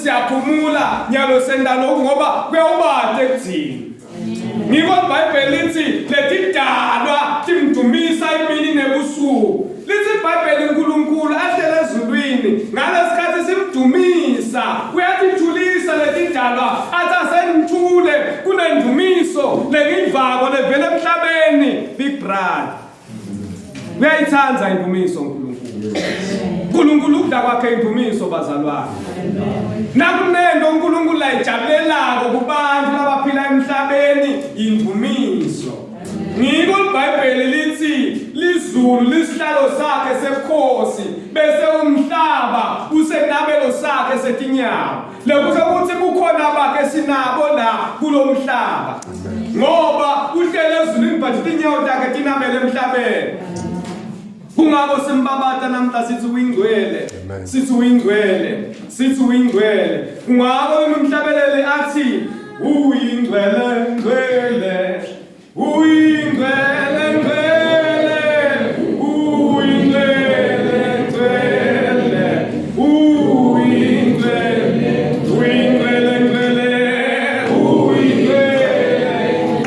siyaphumula nyalo senta lokhu ngoba kuyawubate ekugcina. Ngiko iBhayibheli lithi letidalwa timdumisa imini nebusuku. Lithi iBhayibheli uNkulunkulu ahlele ezulwini ngalesikhathi simdumisa uyatithulisa letidalwa athi asenithule kunendumiso lengiyivako levela emhlabeni big brother. Uyayithanda indumiso uNkulunkulu. uNkulunkulu ukudla kwakhe indumiso bazalwane. Nakunento uNkulunkulu layijabulelako kubantu abaphila emhlabeni indumiso. Ngiko iBhayibheli lithi lizulu lisihlalo sakhe sebukhosi bese umhlaba usenabelo sakhe setinyawo. Lekusho ukuthi bukhona bakhe sinabo la kulomhlaba. Ngoba uhlele ezulwini but tinyawo takhe tinabele emhlabeni. Kungako simbabata namhla sithi uyingcwele. Sithi uyingcwele. Sithi uyingcwele. Kungako umhlabeleli athi uyingcwele ngcwele. Uyingcwele ngcwele uyingcwele ngcwele uyingcwele uyingcwele ngcwele uyingcwele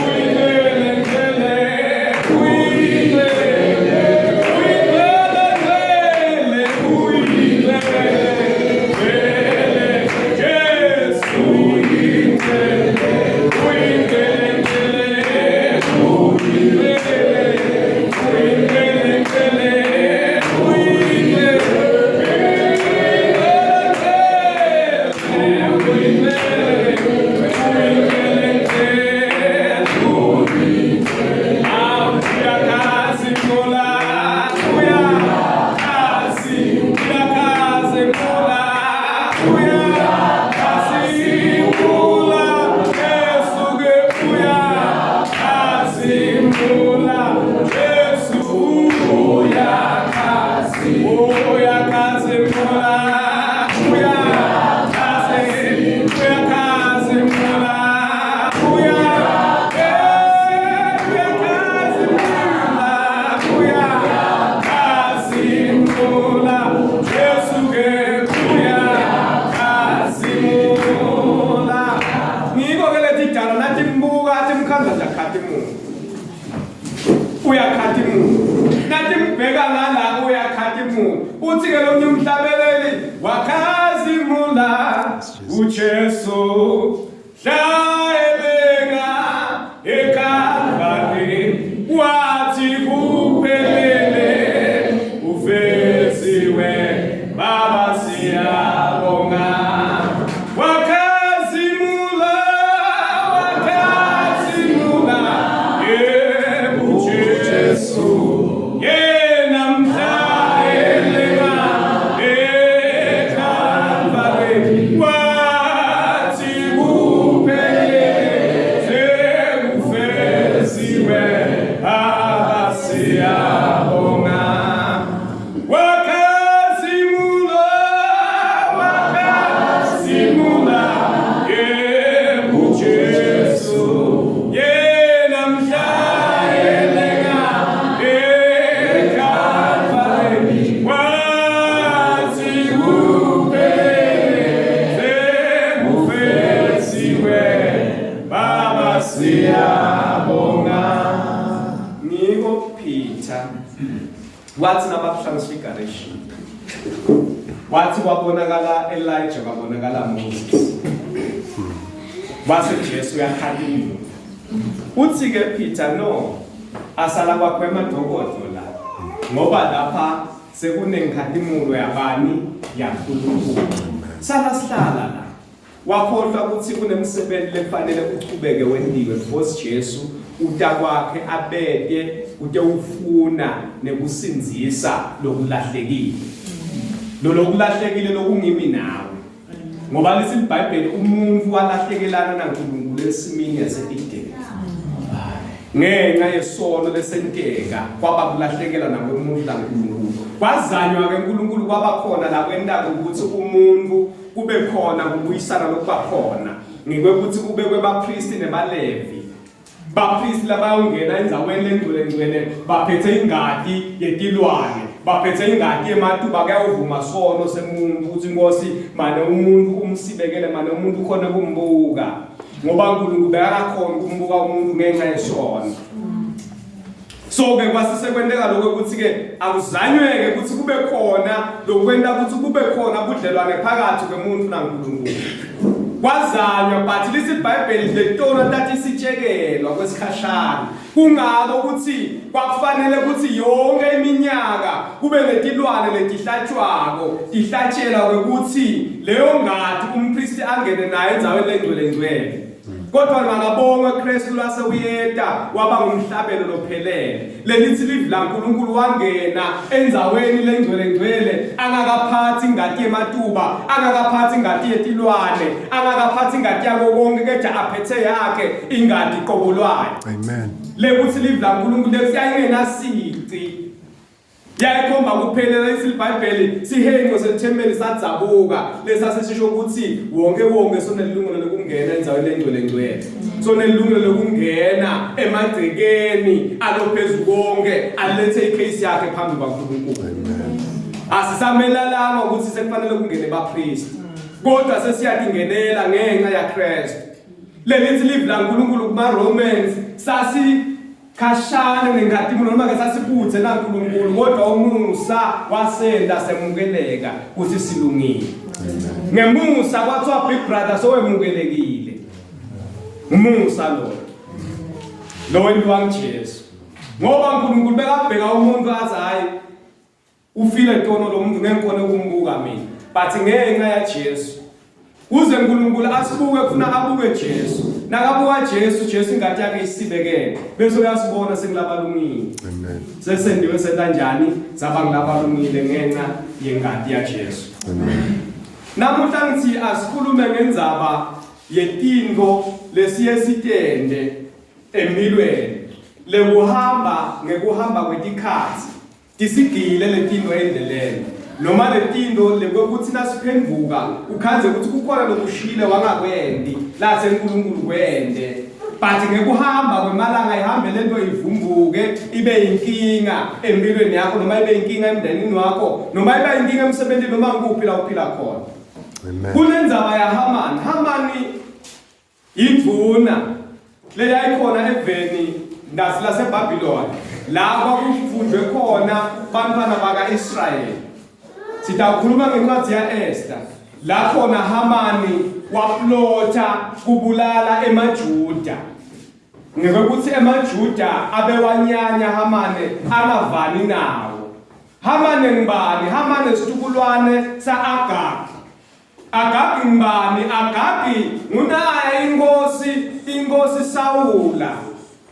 uyingcwele ngcwele uyingcwele uyingcwele ngcwele uyingcwele ngcwele Jesu uyingcwele uyingcwele ngcwele Ngiko ke leti dala nathi mbuka athi mkhandla nje akhatimula. Uyakhatimula. Nathi mbheka ngala uyakhatimula. Uthi ke lomnye umhlabeleli wakhazimula uJesu Hlaeleka eKalvari wathi kuphelele ufeziwe baba siyabonga wakhazimula wakhazimula yebo Jesu yena mhlaeleka eKalvari wathi Baba siyabonga ngiko Peter wathi nabatransfiguration wathi kwabonakala Elijah kwabonakala Moses wase Jesu uyakhalima uthi ke Peter no asala kwakho emadokodo la ngoba lapha Sekunenkatimulo yabani? YaNkulunkulu. Sala sihlala la. Wakhohlwa ukuthi kunemsebenzi lekufanele uchubeke wentiwe because Jesu uta kwakhe abete utewufuna nekusindzisa lokulahlekile. Lolokulahlekile lokungimi nawe. Ngoba lithi iBhayibheli umuntu walahlekelana naNkulunkulu ensimini yase-Eden. Ngenxa yesono lesenteka kwaba kulahlekela nakwemuntu naNkulunkulu. Kwazanywa ke uNkulunkulu kwaba khona la kwentako ukuthi umuntu kube khona kubuyisana lokuba khona. Ngikwekuthi kubekwe bapristi nebalevi Baphristi labayongena endzaweni lengcwele ngcwele baphethe ingati yetilwane. Baphethe ingati yematuba kuyawuvuma sono semuntu ukuthi inkosi mane umuntu umsibekele mane umuntu ukhona kumbuka. Ngoba uNkulunkulu bekakakhona ukumbuka umuntu ngenxa yesono. So ke kwasisekwenteka lokho ukuthi ke akuzanywe-ke ukuthi kube khona lokwenta ukuthi kube khona budlelwane phakathi kwemuntu naNkulunkulu. Kwazanywa but lithi iBhayibheli letona tathi sitshekelwa kwesikhashana. Kungako ukuthi kwakufanele ukuthi yonke iminyaka kube netilwane letihlatshwako tihlatshelwa kwekuthi leyo ngati umpristi angene nayo endzaweni lengcwele ngcwele. Kodwa makabongwe Kristu lase uyeta waba ngumhlabelo lophelele. Lelithi livi laNkulunkulu wangena endzaweni lengcwele ngcwele angakaphathi ingati yematuba, angakaphathi ingati yetilwane, angakaphathi ingati yako konke kepha aphethe yakhe ingati qobo lwayo. Amen. Lekuthi livi laNkulunkulu lethi ayingenasici. Yayikhomba kuphelela lithi iBhayibheli sihenqo sethempeli sadzabuka lesasisho ukuthi wonke wonke sonelungelo lokungena endaweni engcwele ngcwele. Sonelungelo lokungena emagcekeni alophezu konke alethe icase yakhe phambi kwaNkulunkulu. Asisamelalanga ukuthi sekufanele kungene bapriest. Kodwa sesiyatingenela ngenxa yaKristu. Lelithi live laNkulunkulu kuma Romans sasi Khashane nenkhatimulo noma ke sasibuthe naNkulunkulu kodwa umusa wasenda semukeleka ukuthi silungile. Ngemusa kwathiwa big brother sowemukelekile. Umusa lo. Lo wentiwa nguJesu. Ngoba uNkulunkulu bekabheka umuntu athi hayi Ufile tono lo muntu ngeke ngikhone ukumbuka mina. But ngenxa yaJesu. Kuze uNkulunkulu asibuke kufuna abuke Jesu. Nakabuka Jesu, Jesu ingati yakhe isibekele. Bese uyasibona sengulabalungile. Amen. Sesendiwe sentanjani saba ngulabalungile ngenxa yengati yaJesu. Amen. Namuhla ngithi asikhulume ngendzaba yetinto lesiye sitende empilweni lekuhamba ngekuhamba kwetikhatsi Tisigile letinto endleleni noma letinto lekwekuthi nasiphendvuka ukhandze ukuthi kukhona lokushile wangakwenti lathe uNkulunkulu kwente but ngekuhamba kwemalanga ihambe lento ivumbuke ibe inkinga empilweni yakho noma ibe inkinga emndenini wakho noma ibe inkinga emsebenzini noma ngikuphi la uphila khona. Amen. Kunendzaba yaHaman. Hamani Indvuna leyayikhona eveni ndasi laseBhabhiloni la kwakufundwe khona bantwana baka-Israyeli. Sitawukhuluma ngencwadi ya-Esta la khona Hamani waplotha kubulala emaJuda. Ngekuthi emaJuda abewanyanya Hamani angavani nawo. Hamani ngubani? Hamani situkulwane sa-Agagi. Agagi ngubani? Agagi ngunaya inkosi, inkosi Sawula.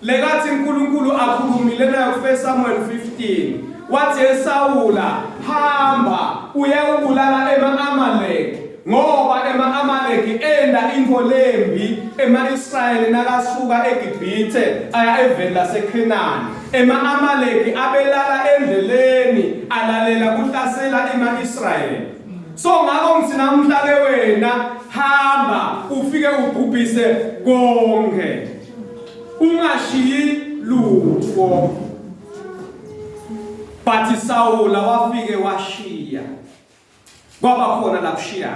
Lekathi uNkulunkulu akhulumile nayo ku Samuel 15. Wathi eSawula, hamba uyewubulala ema-Amaleki ngoba ema-Amaleki enda intfo lembi ema-Israyeli nakasuka eGibhithe aya eveni laseKhenani. Ema-Amaleki abelala endleleni alalela kuhlasela ema-Israyeli. So ngakho ngithi namuhla ke wena hamba ufike ubhubhise konke. Ungashiyi lutho. But Sawula wafike washiya. Kwaba khona la kushiya.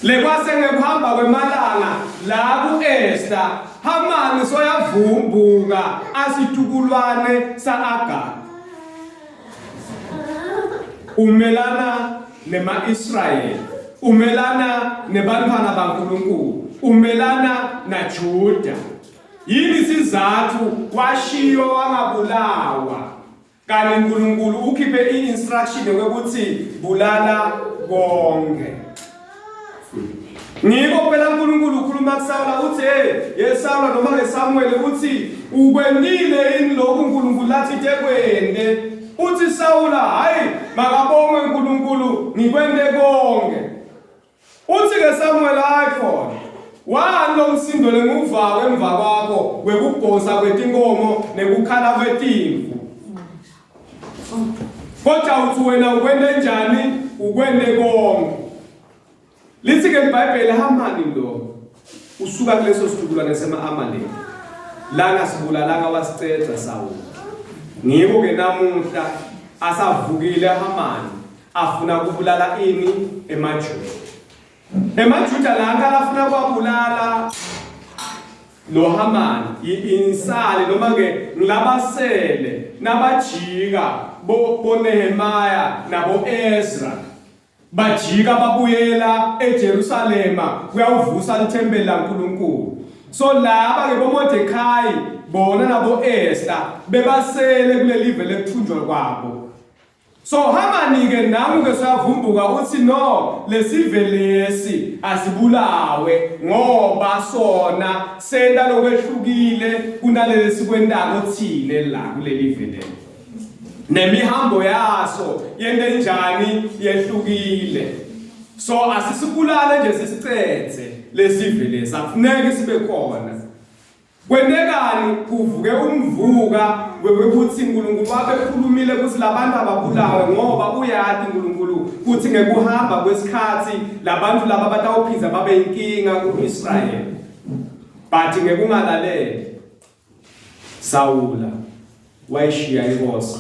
Lekwase ngekuhamba kwemalanga la ku-Esther Hamani soyavumbuka asitukulwane sa-Agag. Umelana nema-Israyeli, umelana nebantwana baNkulunkulu, umelana naJuda. Yini isizathu washiywa wangabulawa? Kanti uNkulunkulu ukhiphe i-instruction yokuthi bulala konke. Ngiko phela uNkulunkulu ukhuluma kuSawula uthi hey yeSawula noma ngeSamuel uthi ukwendile yini lokhu uNkulunkulu lathi tekwende uthi Sawula hayi makabongwe uNkulunkulu ngikwende konke uthi ke Samuel hayi khona wani lo msindo lenguvako emva kwakho wekubhosa kwetinkomo nekukhala kwetimvu kodwa uthi wena ukwende njani ukwende konke Lithi ke iBhayibheli Hamani lo usuka kuleso situkulwane sema-Amaleki langa sibulalanga wasiceda Sawuli. Ngiko ke namuhla Asavukile Hamani afuna kubulala ini emaJuda. EmaJuda lanka lafuna kwabulala lo Hamani insali noma ke ngilabasele nabajika bo bo Nehemiah nabo Ezra bajika babuyela eJerusalema kuyawuvusa lithempeli laNkulunkulu so laba ke boMordecai bona nabo Esther bebasele kuleli live lekuthunjwa kwabo So Hamani ke nangu ke siyavumbuka uthi no lesive lesi asibulawe ngoba sona senta lokwehlukile kunaleli sikwentako thine la kuleli vele. Nemihambo yaso yente njani yehlukile. So asisibulale nje sisicethe lesive lesi akufuneki sibe khona. Kwentekani kuvuke umvuka wekuthi uNkulunkulu wabe ekhulumile ukuthi labantu ababulawe ngoba uyati uNkulunkulu ukuthi ngekuhamba kwesikhathi labantu laba batawuphinza babe inkinga kuIsrayeli. But ngekungalaleli Sawula wayishiya inkosi.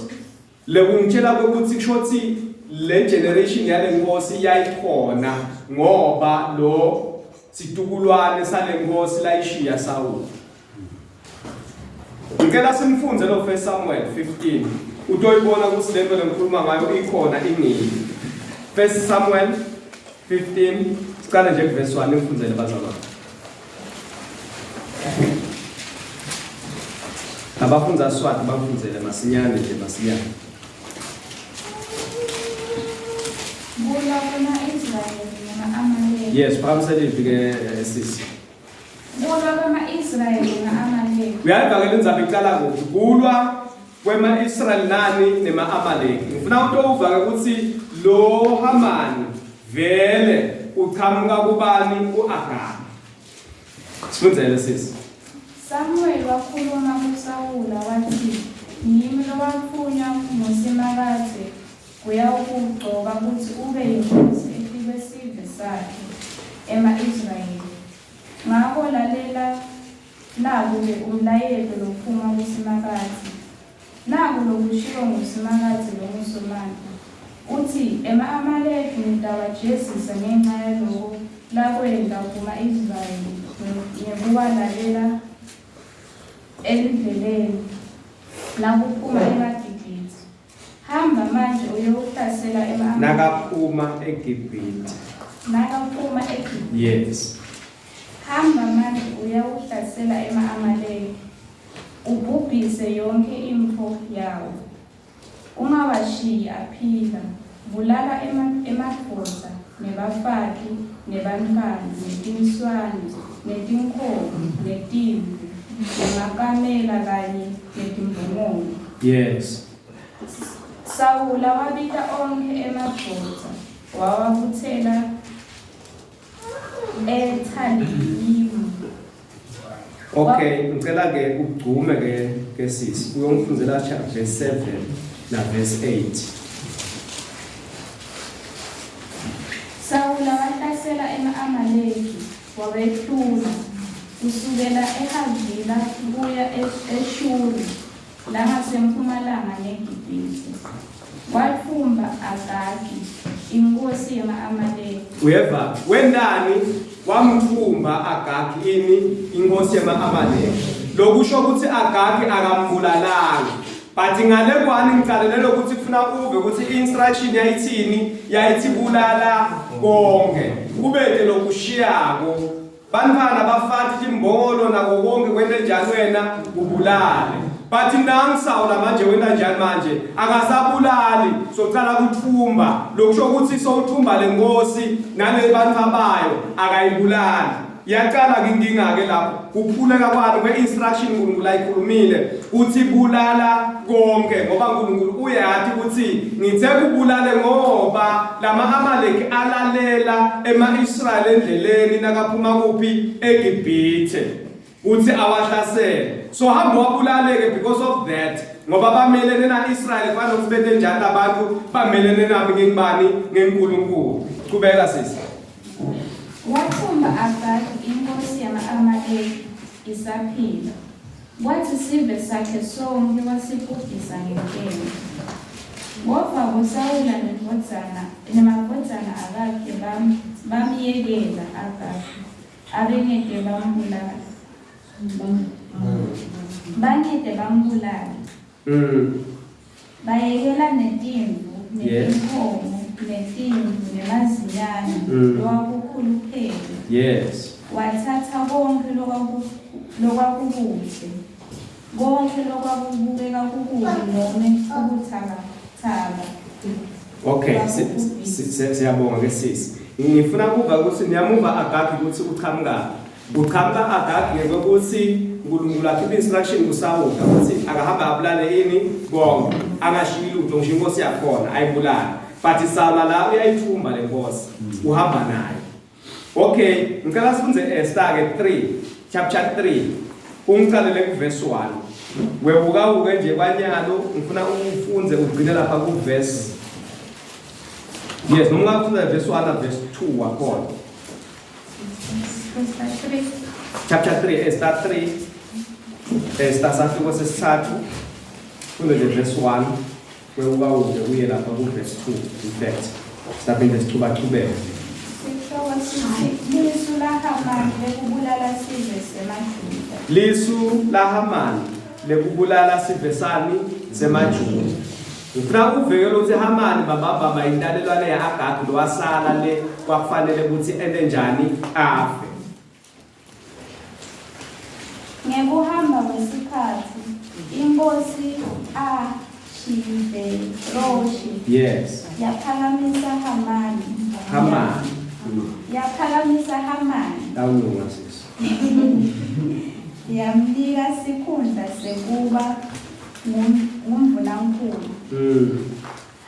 Lekungitshela ukuthi kushothi le generation yale nkosi yayikhona ngoba lo situkulwane sale nkosi layishiya Sawula. Ngicela simfunze lo 1 Samuel 15. Utoyibona ukuthi lento lengikhuluma ngayo ikhona ingini. 1 Samuel 15 siqale nje kuverse 1 ngifundzele bazalwane. Abafundza Swati bafundzele masinyane nje masinyane. Kulwa kwema-Israyeli nema-Amaleki. Yes, phakamisela izwi ke eh, sisi. Kulwa kwema-Israyeli nema-Amaleki. Uyayiva ke lendzaba icala kuphi? Kulwa kwema-Israyeli nani nema-Amaleki. Ngifuna utouva ke ukuthi lo Hamani vele uchamuka kubani u-Agabi. Sifundzele sisi. Samuweli wakhuluma kuSawula watsi, Ngimi lowatfunywa nguSimakadze kuyawukugcoba kutsi ube yinkhosi etikwesive sakhe, ema-Israyeli. Ngako lalela naku-ke umlayeto lophuma kuSimakadze. Naku lokushiwo nguSimakadze longuSomandla, utsi, Ema-Amaleki ngitawajezisa ngenca yaloko lakwenta kuma-Israyeli ngekuwalalela endleleni nakuphuma emaGibhithe. Hamba manje uyewuhlasela ema-Amaleki. Nakaphuma eGibhithe. Nakaphuma eGibhithe. Yes. Hamba manje uyewuhlasela ema-Amaleki. Ubhubhise yonkhe intfo yawo. Ungawashiyi aphila. Bulala emadvodza, nebafati, nebantfwana, netinswane, netinkhomo, netimvu, nemakamela kanye netimbongolo. Yes. Sawula wabita onkhe emadvodza wawabutsela eThaliyimu. Okay, ngicela ke ugcume ke ke sisi uyongifundzela chapter verse 7 na verse 8. Sawula wahlasela ema-Amaleki wabehlula kusukela eHavila kuya eShuri langasemphumalanga neGibhithe. Watfumba Agagi, inkhosi yema-Amaleki. Uyeva, wentani? Wamtfumba Agagi ini inkhosi yema-Amaleki. Lokusho kutsi Agagi akambulalanga. But ngale kwani ngicalele lokuthi kufuna uve ukuthi i-instruction yayithini, yayithi bulala konke. Kubete lokushiyako. Bantfwana bafati timbongolo nako konke kwente njani wena ubulale. But nangu Sawula manje wenta njani manje akasabulali socala kuthumba lokusho ukuthi sowuthumba lenkosi nale bantfu bayo akayibulali. Yaqala ke inkinga ke lapho kuphuleka kwalo kwe-instruction uNkulunkulu ayikhulumile uthi bulala konke ngoba uNkulunkulu uyati ukuthi ngithe kubulale ngoba lama-Amaleki alalela ema-Israyeli endleleni nakaphuma kuphi eGibhithe uthi awahlasele so hamba wabulaleke because of that ngoba bamelene na-Israyeli kufanele ukuthi bente njani labantu bamelene nami ngingubani ngenkulunkulu qhubeka sisi Wathumba Agagi inkhosi yama-Amaleki isaphila. Kwatsi sive sakhe sonkhe wasibhubhisa ngenkemba. Kodvwa boSawula nendvodzana nemadvodzana akakhe bamyekela Agagi, abengete bambulala. Bangete bambulala. Bayekela netimvu, netinkhomo, netimvu, nemazinyane, lokwakukhuluphele. Yes. Watsatsa konkhe lokwakukuhle, konkhe lokwakubukeka kukubi nome kubutsakatsaka. Okay, siyabonga ke sisi. Ngifuna kuva ukuthi niyamuva Agagi ukuthi uqhamuka. Uqhamuka Agagi ngekuthi uNkulunkulu akhiphe instruction kuSawula ukuthi akahamba abulale ini konke. Angashiyi lutho ngisho inkosi yakhona ayibulale. But Sawula la uyayithumba le nkosi. Uhamba nayo. Okay, ngicela sifunde Esther ke 3, chapter 3. Ungicalele ku verse 1. Wewukawuke nje kwanyalo ngifuna ufunde ugcine lapha ku verse. Yes, noma ungafunda verse 1 na verse 2 wakhona. Esther 3. Chapter 3, Esther 3. Esther sahluko sesithathu. Funde nje verse 1. Wewukawuke uye lapha ku verse 2 in fact. Siphinde sichubachubeke. Sihloko sithi lisu laHamani lekubulala sive semaJuda. Lisu laHamani lekubulala sive sani semaJuda. Ngifuna kuvekela ukuthi Hamani bababamba intalelwane ya-Agagi lowasala le kwakufanele ukuthi ente njani afe. Ngekuhamba kwesikhatsi, inkhosi Ahashiveroshi Yes. yaphakamisa Hamani. Hamani. Yaphakamisa Hamani Tawulunga sisi. yamnika sikhundla sekuba ngumvunankulu.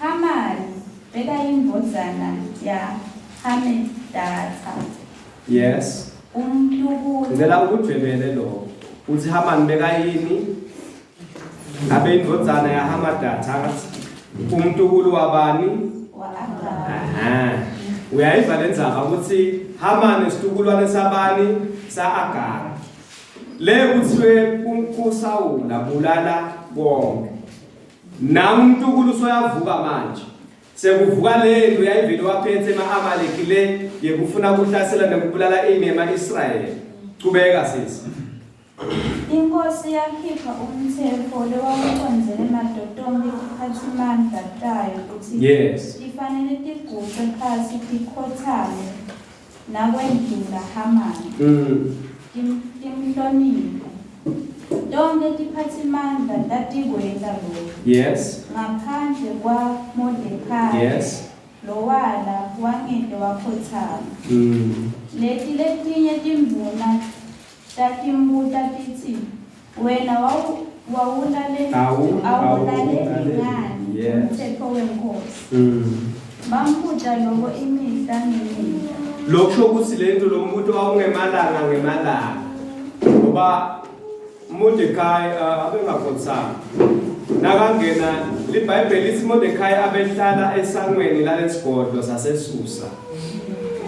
Hamani bekayindvodzana yaHamedatha. Yes. Umtukulu. Ngicela ukudvwebele lokho. Uthi Hamani bekayini? Abe indvodzana yaHamadatha. Umtukulu wabani? Wa-Agagi. Aha. Uyayiva le ndzaba ukuthi Hamani situkulwane sabani? Sa-Agagi. Le kuthiwe kuSawula bulala konke. Nangu umtukulu soyavuka manje. Sekuvuka lento yayivele waphethe ema-Amaleki le yekufuna kuhlasela nekubulala ini ema-Israyeli. Chubeka sisi. Inkosi yakhipha umtsetfo lowawucondzene nato tonkhe tiphatsimandla tayo kutsi tifanele tiguce phasi tikhotsame nakwendlula Hamani. Timhloniphe. Tonkhe tiphatsimandla tatikwenta loku. Ngaphandle kwaModekhayi. Lowala wangete wakhotsama. Leti letinye tindvuna tatimbuta titsi, Wena awulaleli ngani umtsetfo wenkhosi? Bambuta loko imihla ngemihla. Lokusho kutsi lento lo mbuto wawungemalanga ngemalanga. Ngoba Mordecai abengakhotsami. Nakangena liBhayibheli lithi Mordecai abehlala esangweni lalesigodlo saseSusa.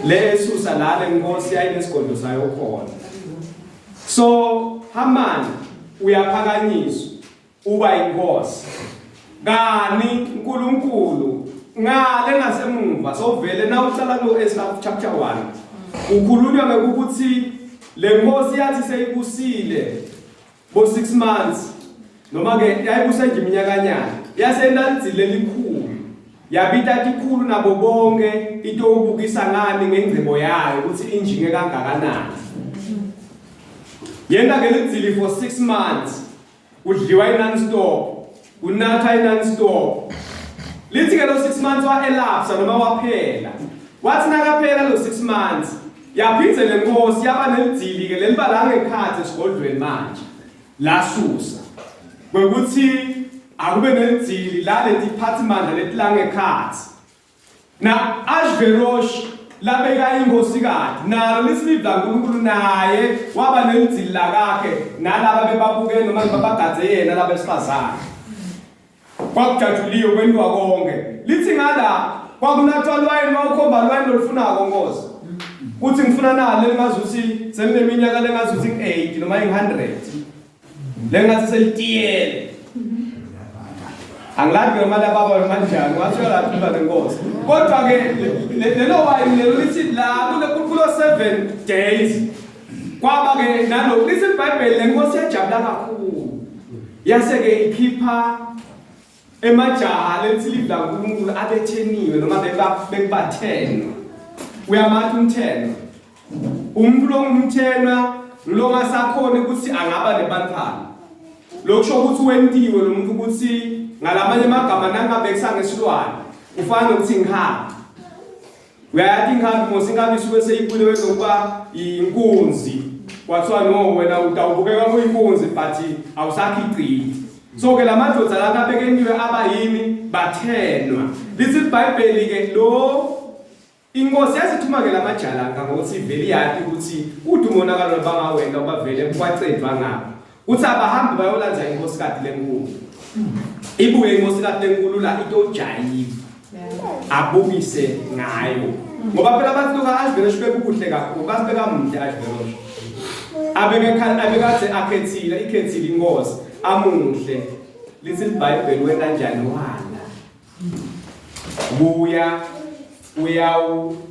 Le eSusa la lenkosi yayinesigodlo sayo khona. So Haman uyaphakanyiswa uba inkosi. Kani uNkulunkulu ngale ngasemuva sovele nawuhlala ku Esther chapter 1 ukhulunywa ngekuthi lenkosi yathi seyibusile bo 6 months noma ke yayibuse nje iminyakanyana yase inalidzile lelikhulu yabita tikhulu nabo bonke itowubukisa ngani ngengcebo yayo ukuthi injinge kangakanani yenta ke lidzili for 6 months kudliwa i-non stop kunatha i-non stop lithi ke lo 6 months wa-elapsa noma waphela wathi nakaphela lo 6 months yaphindze le nkosi yaba nelidzili ke leliba la ngekhathi esigodlweni manje lasusa kwekuthi akube nelidzili la letiphathimandla letilangekhathi Na Ashverosh labeka inkhosikati nalo lisilivi laNkulunkulu naye waba nelidzili lakakhe nalaba bebabuke noma babagadze yena labesifazane kwakujajuliwe kwentiwa konke lithi ngala kwakunathwa lwayini wawukhomba lwayini lolufunako nkosi kuthi ngifuna nalo lengazuthi semineminyaka lengazuthi ngi-80 noma ingi-100 lengathi selitiyele. Angilazi noma lababa noma njani, ngathi uyalazi umntwana wenkosi. Kodwa ke lelo wayini lelo lithi la kule kulo 7 days kwaba ke nalo lithi iBhayibheli lenkosi yajabula kakhulu. Yase ke ikhipha emajaha lethi livi laNkulunkulu abetheniwe noma bekubathenwa. Uyamathi umthenwa. Umuntu longumthenwa longasakhona ukuthi angaba nebantwana. Lokusho ukuthi wentiwe lo muntu ukuthi ngalamanye amagama nangabe kusangesilwane ufana nokuthi ngihambe. Uyayathi inkabi mos inkabi isuke seyibulewe nokuba inkunzi. Kwathiwa no wena utawubukeka kuyinkunzi but awusakhiciki. So ke lamadoda la abekeniwe abayini bathenwa. Lithi iBhayibheli ke lo Inkosi yasithuma ke lamajalanga ngokuthi ivele iyati ukuthi kude umonakalo labangawenta ubavele kwacedwa ngabo. Uthi abahambi bayolanza inkosikati lenkulu. Ibuye inkosikati lenkulu la itojayiva. Abukise ngayo. Ngoba phela bathi lokho Ashverosh bekukuhle kakhulu, basibeka muhle Ashverosh. Abeke abekade akhethile, ikhethile inkosi, amuhle. Lithi iBhayibheli wena kanjani wala. Buya uyawudansa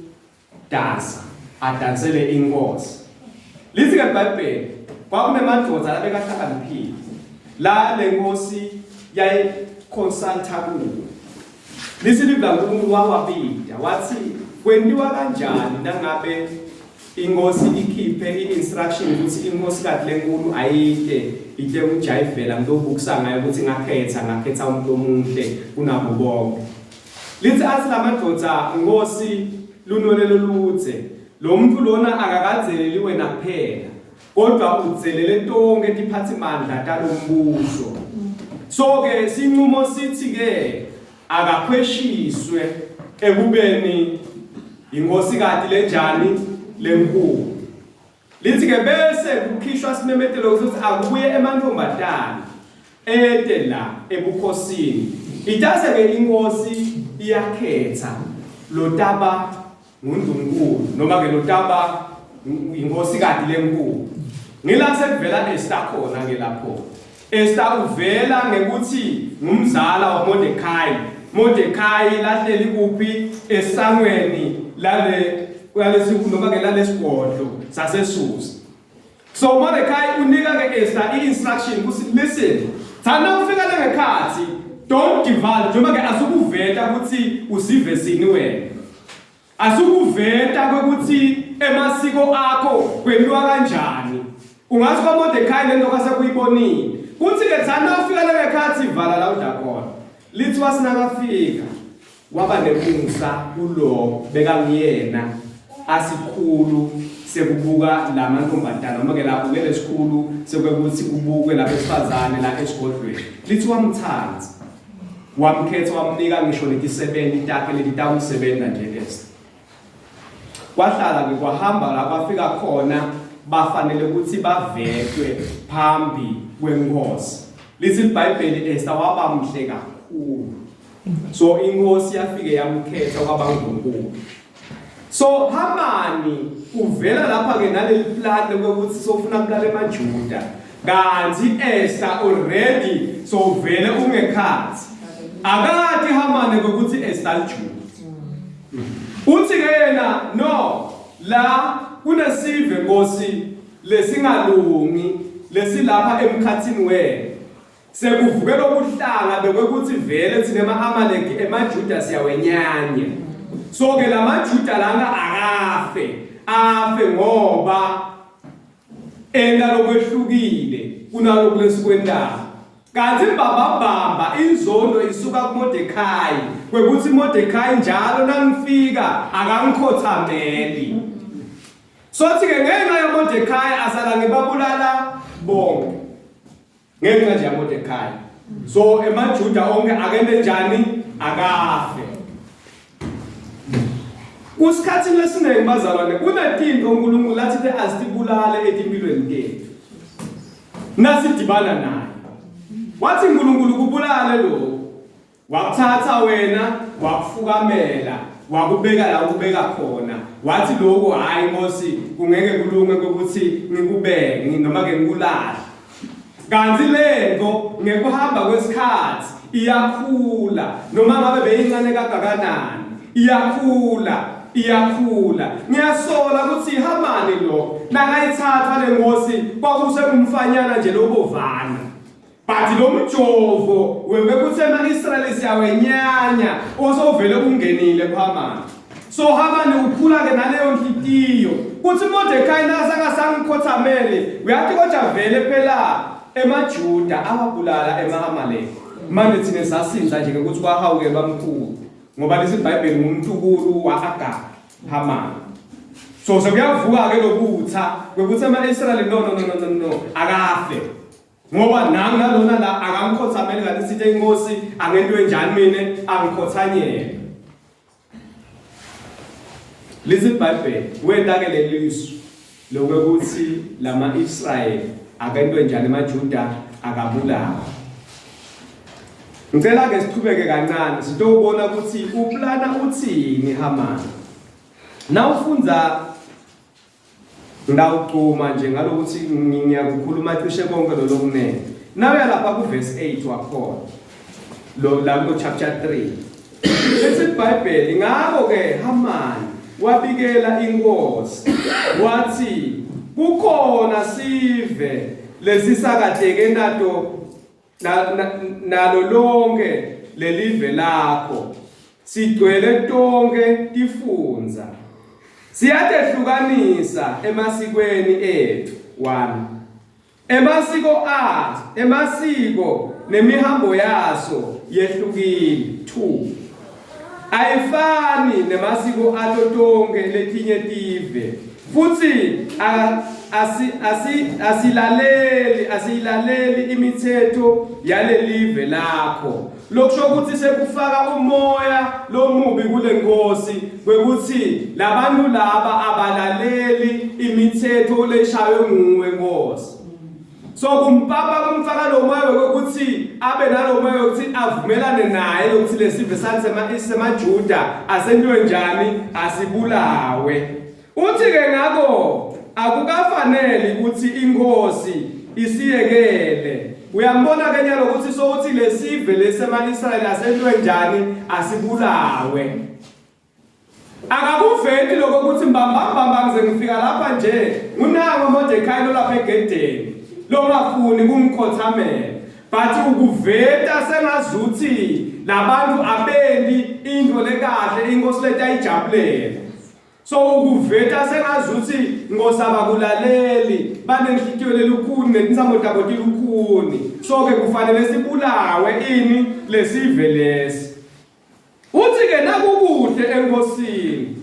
adansele inkosi. Lithi ke iBhayibheli kwakunemadoda labekahlakaniphile la lenkosi yayiconsulta kuwo. Lithi livi laNkulunkulu wawabida wathi kwentiwa kanjani nangabe Inkosi ikhiphe i-instruction ukuthi inkosikati lenkulu ayite ite ukujayivela ngitobukisa ngayo ukuthi ngakhetha ngakhetha umuntu omuhle kunabo bonke. Lithi athi lamadoda nkosi lunwele loluthe lo muntu lona akakadzeleli wena kuphela kodwa udzelele tonke tiphathimandla talombuso. So ke sinqumo sithi ke akakhweshiswe ekubeni inkosikati lenjani lenkulu lithi ke bese kukhishwa simemetelo ukuthi akubuye emantombazane ete la ebukhosini itase ke inkosi iyakhetha lotaba ngundlunkulu noma ke lotaba inkosikati lenkulu ngila sekuvela Esther khona ke lapho Esther uvela ngekuthi ngumzala waMordecai Mordecai lahleli kuphi esangweni lale lalesi noma ke lalesigodlo saseSusa So Mordecai unika ke Esther i-instruction ukuthi listen, thanda ufika lengekhathi don't divulge noma ke asukuveta ukuthi usive sini wena. Asukuveta kwekuthi emasiko akho kwentiwa kanjani. Ungathi kwaMordecai lento kwase kuyibonile. Kuthi ke thanda ufika lengekhathi vala la udla khona. Lithi wasinakafika Waba nemusa kulo bekanguyena asikhulu sekubuka la mantombazana noma ke lapho ke lesikhulu sekuthi kubukwe labesifazane la esigodlweni lithi wamthanda wamkhetha wamnika ngisho letisebenzi takhe letitawumsebenza nje Esther Kwahlala ke kwahamba la kwafika khona bafanele ukuthi bavetwe phambi kwenkosi. Lithi iBhayibheli Esther waba muhle kakhulu. So inkosi yafike yamkhetha kwaba nguNkulunkulu. So Hamani uvela lapha ke naleli plan lokuthi sofuna kubulala emaJuda. Kanti Esther already so uvele ungekhathi. Akati Hamani ukuthi Esther liJuda. Uthi ke yena no la kunesive Nkosi lesingalungi lesilapha emkhathini wenu. Sekuvukela ubuhlanga bekwekuthi vele thina ema-Amaleki emaJuda siyawenyanya. So ke lamaJuda lana akafe, afe ngoba enta lokwehlukile kunaloku lesikwentayo. Kanti mbambambamba inzondo isuka kuMordecai kwekuthi Mordecai njalo nangifika akangikhothameli. Sothi ke ngenxa yaMordecai asala ngibabulala bonke. Ngenxa nje yaMordecai. So emaJuda onke akente njani? Akafe. Kusikhathini esiningi bazalwane kunetinto uNkulunkulu athi te azitibulale etimpilweni tethu. Nasidibana naye. Wathi uNkulunkulu kubulale lokho. Wakuthatha wena wakufukamela wakubeka la ukubeka khona wathi lokhu hayi Nkosi kungeke kulunge ukuthi ngikubeke noma ke ngikulahle kanti lento ngekuhamba kwesikhathi iyakhula noma ngabe beyincane kangakanani iyakhula iyakhula ngiyasola ukuthi ihamani lo nakayithatha lenkosi kwakusengumfanyana nje lobovana but lo mjovo wekuthi ema-Israyeli siyawenyanya osovele ungenile kuHamani so Hamani ukhula ke naleyo nhliziyo kuthi Mordekai nasangasangikhothamele uyathi kodwa vele phela emaJuda awabulala ema-Amaleki manje thina sasinza nje ukuthi kwahawukelwa mkhulu ngoba lesi iBhayibheli ngumntukulu wa-Agag Hamani so sekuyavuka ke lokutha kwekuthi ama-Israyeli no no no no no no akafe ngoba nami nalona la akangikhothameli kanti sithe inkosi angento enjani mina angikhothanyele Lithi iBhayibheli wenta ke lelisu lokuthi lama-Israyeli akento enjani emaJuda akabulawa. Ngicela ke sichubeke kancane sitobona ukuthi uplana uthini Hamani. Nawufundza Ngawugcuma nje ngalokuthi ngiyakukhuluma cishe konke lolo kunene. Nawuya lapha kuverse 8 wakhona. Lo la ku chapter 3. Lithi iBhayibheli ngakho ke Hamani wabikela inkosi wathi kukhona sive lesisakateke nato nalo lonke lelive lakho sigcwele tonke tifundza siyatehlukanisa emasikweni ethu 1 emasiko a emasiko nemihambo yaso yehlukile 2 ayifani nemasiko ato tonke letinye tive Futhi asi asi asilaleli asiyilaleli imithetho yalelive lakho. Lokusho ukuthi sekufaka umoya lomubi kule nkosi kwekuthi labantu laba abalaleli imithetho leshaywe nguwe nkosi. So kumpapa kumfaka lo moya wokuthi abe nalo moya wokuthi avumelane naye lokuthi lesive sathi semaJuda asentwe njani asibulawe. Uthi ke ngakho akukafaneli ukuthi inkosi isiyekele. Uyambona ke nyalo ukuthi sowuthi lesive lesema-Israyeli asentwe njani asibulawe. Akakuveti lokho ukuthi mbamba mbamba ngize ngifika lapha nje unako Mordecai lo lapha egedeni longafuni kumkhothamela but ukuveta sengazuthi labantu abendi into lekahle inkosi letayijabulela so ukuveta sengazuthi ngosaba kulaleli banenhlitiyo lelukhuni netintsamo tabo tilukhuni so ke kufanele sibulawe ini lesive lesi Uthi ke nakukuhle enkosini.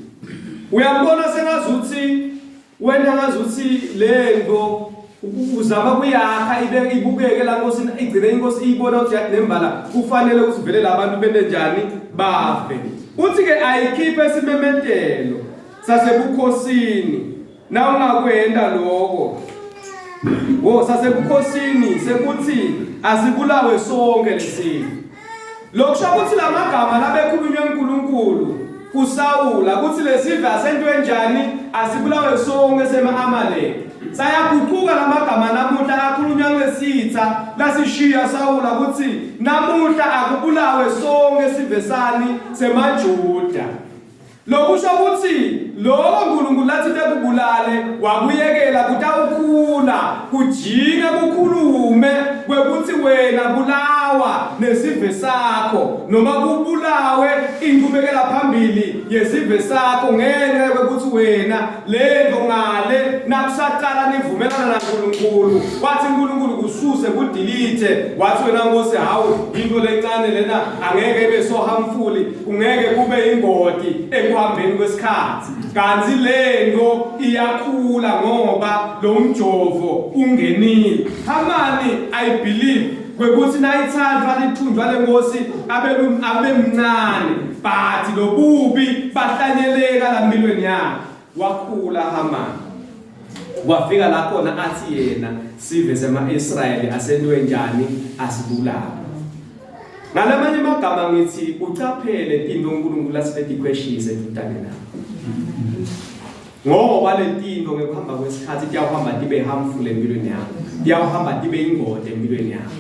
Uyambona sengazuthi wena ngazuthi lento uzama kuyakha ibe ibukeke la nkosini igcine inkosi iyibona ukuthi nembala kufanele ukuthi vele labantu bente njani bafe. Uthi ke ayikhiphe isimemetelo sasebukhosini Nawungakwenta loko, wo sasebukhosini sekuthi asibulawe sonke lesifo. Lokusho ukuthi lamagama labekhulunywe uNkulunkulu kuSawula ukuthi lesive asento enjani asibulawe sonke sema-Amaleki. Sayaguquka lamagama namuhla akhulunywa kulesitha lasishiya Sawula ukuthi namuhla akubulawe sonke sive sani semaJuda. Lokusho ukuthi lokho uNkulunkulu lathi tekubulale wakuyekela kutawukhula kujike kukhulume kwekuthi wena bulawa nesive sakho noma kubulawe inqubekela phambili yesive sakho ngenxa yokuthi wena lento ngale nakusaqala nivumelana naNkulunkulu wathi uNkulunkulu kususe kudelete wathi wena Nkosi hawu into lencane lena angeke ibe so harmful kungeke kube ingoti ekuhambeni kwesikhathi kanti lento iyakhula ngoba lo mjovo ungenile Hamani i believe kwekuthi nayithathwa lithunjwa lenkosi abe abe mncane but lobubi bahlanyeleka lampilweni yakhe wakhula Hamani Kwafika la khona athi yena sive sema-Israyeli asentiwe njani asibulawe. Ngalamanye amagama ngithi ucaphele tinto uNkulunkulu asibetikhweshise edudane nawe. Ngoba le tinto ngekuhamba kwesikhathi tiyawuhamba tibe harmful empilweni yakho. Tiyawuhamba tibe ingoti empilweni yakho.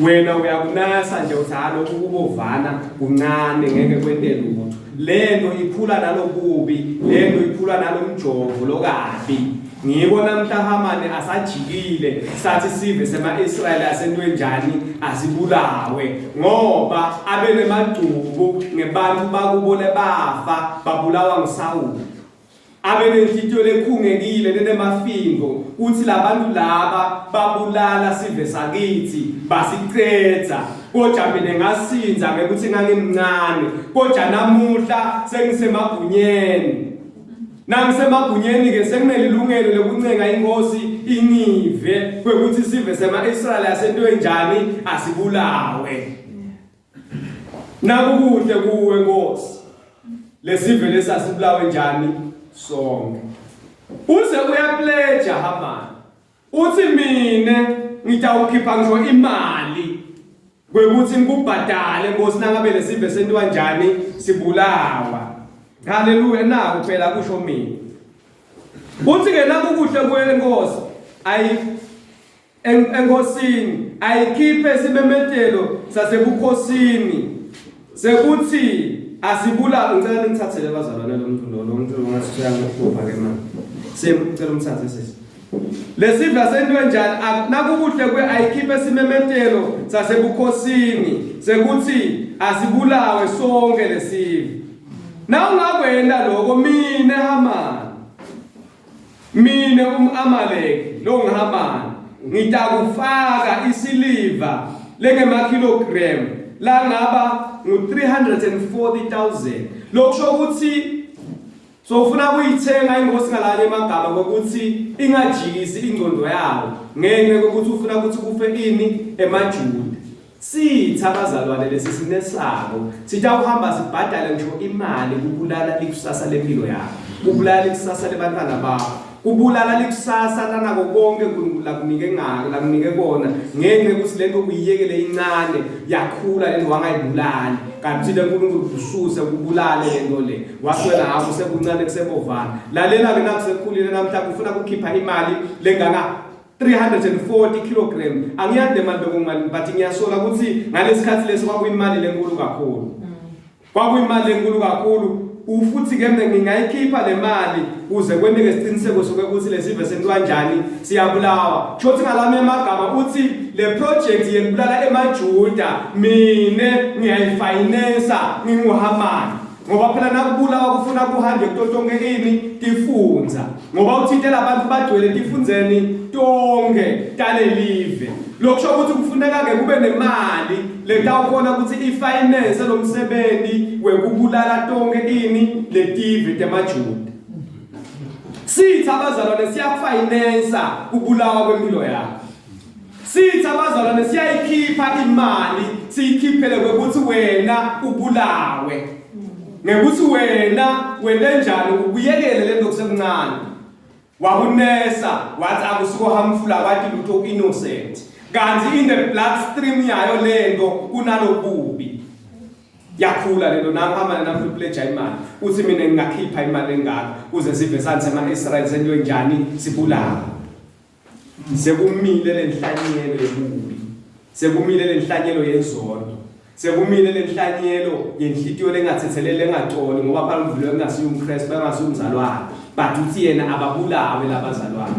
Wena uyakunasa nje uthi ha lokhu kubovana kuncane ngeke kwente lutho. Lento ikhula nalobubi, lento ikhula nalomjovo lokabi. Ngiko namhla Hamani asajikile sathi sive sema-Israyeli asentwe njani asibulawe ngoba abenemagcubu ngebantu bakubo lebafa babulawa nguSawuli. Abe nenhlitiyo lekhungekile lenemafingo kutsi labantu laba babulala sive sakitsi basicedza kodwa mina ngasindza ngekuthi ngangimncane kodwa namuhla sengisemagunyeni Nangisemagunyeni ke senginelilungelo lekuncenga inkosi ingive kwekuthi sive sema-Israyeli asentwe njani asibulawe. Nakukuhle kuwe Nkosi. Lesive lesi asibulawe njani sonke. Uze uyapledge Haman. Uthi mina ngitawukhipha ngisho imali kwekuthi ngikubhadale Nkosi nangabe lesive sentiwa njani sibulawa. Haleluya naku phela kusho mina. Uthi ke nakukuhle kuwe Nkosi ayi enkosini ayikhiphe simemetelo sasebukhosini sekuthi asibula ngicela ningithathele bazalwane lo muntu lo lo muntu ngathi uyangihlupha ke manje siyemcela umthathe sisi Lesivla sentiwe njani nakukuhle kwe ayikhiphe simemetelo sasebukhosini sekuthi asibulawe sonke lesive. Nawungakwenta lokho mine Hamani Mina um-Amaleki lo ngiHamani ngitakufaka isiliva lengemakilogram langaba ngu-340,000 lokusho ukuthi so ufuna kuyithenga ingosi ngalanye emagama kokuthi ingajikisi ingqondo yawo ngenxa yokuthi ufuna ukuthi kufe ini emaJuda Sitha bazalwane lesi sinesabo sitawuhamba sibhadale ngisho imali kubulala likusasa lempilo yakho kubulala likusasa lebantwana bakho kubulala likusasa lanako konke uNkulunkulu lakunike ngako lakunike kona ngenxa yokuthi lento uyiyekele incane yakhula lento wangayibulali kanti le uNkulunkulu ususe kubulale lento le waswela hawu kusekuncane kusebovana lalela ke nakusekhulile namhla kufuna kukhipha imali lengaka 340 kilogram angiyazi le mali bekungimali but ngiyasola ukuthi ngalesikhathi leso kwakuyimali lenkulu kakhulu kwakuyimali lenkulu kakhulu ufuthi ke mina ngingayikhipha le mali kuze kwenteke isiqiniseko sokuthi lesive sentiwa njani siyabulawa shothi ngalami amagama uthi le project yekubulala emaJuda mina ngiyayifinance nginguHamani ngoba phela nakubulawa kufuna kuhanjwe kuto tonke ini tifundza ngoba uthintela abantu bagcwele tifundzeni tonke talelive lokusho ukuthi kufuneka-ke kube nemali letawukhona ukuthi ifinance lo msebenzi wekubulala tonke ini letive temajuda sitha abazalwane siyakufinansa kubulawa kwempilo yakho Sithi abazalwane siyayikhipha imali siyikhiphele kwekuthi wena ubulawe. Ngekuthi wena wente njani ukuyekele lento kusekuncane. Wakunesa wathi akusiko harmful akwati lutho innocent. Kanti in the blood stream yayo lento kunalobubi. Yakhula lento nami hamba nami pledge imali. Uthi mina ngingakhipha imali engaka kuze sive sani sema-Israel sento enjani sibulawe. Sekumile lenhlanyelo yobubi. Sekumile lenhlanyelo yenzondo. Sekumile lenhlanyelo yenhlitiyo lengathethelele engaxoli ngoba phela uvulwe kungasiyo umKristu bengasiyo umzalwane. But uthi yena ababulawe labazalwane.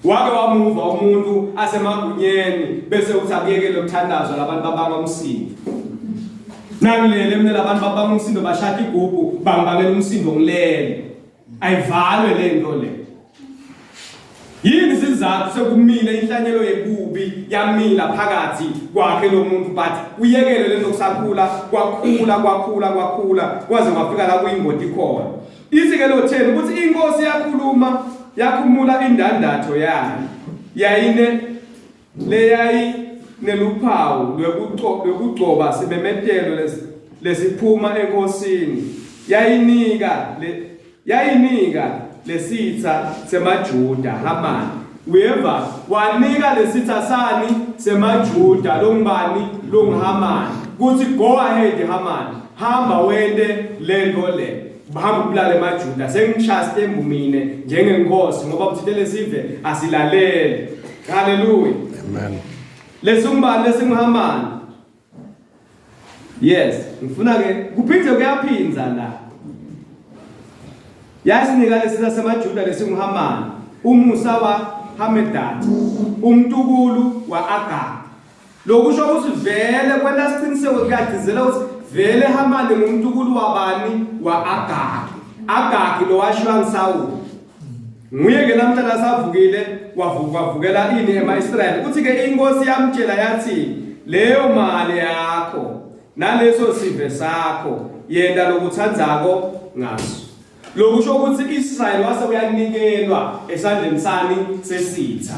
Wake wamuva umuntu asemagunyeni bese uthi akuyekele ukuthandazwa labantu babanga umsindo. Nangilele mina labantu babanga umsindo bashada igubhu bangibangela umsindo ngilele. Ayivalwe lento le. Yini isizathu sekumile inhlanyelo yebubi yamila phakathi kwakhe lo muntu but uyekele lento kusakhula kwakhula kwakhula kwakhula kwaze kwafika la kuyingoti khona. Ithi ke lo 10 ukuthi inkosi yakhuluma yakhumula indandatho yayo yayine leyayi neluphawu lwekugcoba simemetelo lesiphuma enkosini yayinika le yayinika lesitha semaJuda Hamani uyeva wanika lesitha sani semaJuda longubani longuHamani kuthi go ahead Hamani hamba wente lento le hamba ubulale emaJuda sengishaste mine njengenkosi ngoba uthinte lesive asilalele haleluya amen. Lesingubani lesinguHamani. Yes, ngifuna ke kuphinde kuyaphindza la. Yasinika lesitha semaJuda lesinguHamani, umusa wa Hamedata, umtukulu wa Agag. Lokusho ukuthi vele kwenta siciniseko kuyagcizela ukuthi vele Hamani ngumtukulu wabani wa Agag. Agag lo washiywa nguSawuli. Nguye ke namhla lasavukile wavuka wavukela ini ema-Israyeli. Uthi ke inkosi yamtshela yathi leyo mali yakho naleso sive sakho yenta lokuthandzako ngaso. Lokusho ukuthi Israyeli wase uyanikelwa esandleni sani sesitha.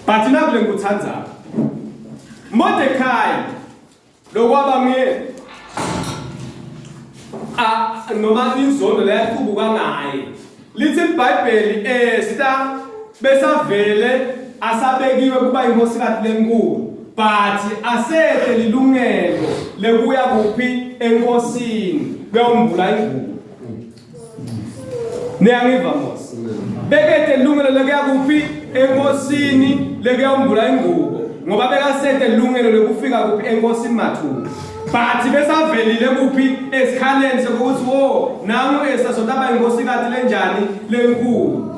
But nakule ngikuthandzako. Mordecai Lokwaba nguye a noma inzondo leyaqubuka ngaye. Lithi iBhayibheli Esther besavele asabekiwe kuba inkosikazi lenkulu but asehle lilungelo lekuya kuphi enkosini kuyombula ingubo. Niyangiva mos. Bekete ilungelo lekuya kuphi enkosini lekuyawumbula ingubo ngoba bekasete ilungelo lekufika kuphi enkosini mathupha. But besavelile kuphi esikhaleni sokuthi wo nangu esasotaba inkosikati lenjani lenkulu.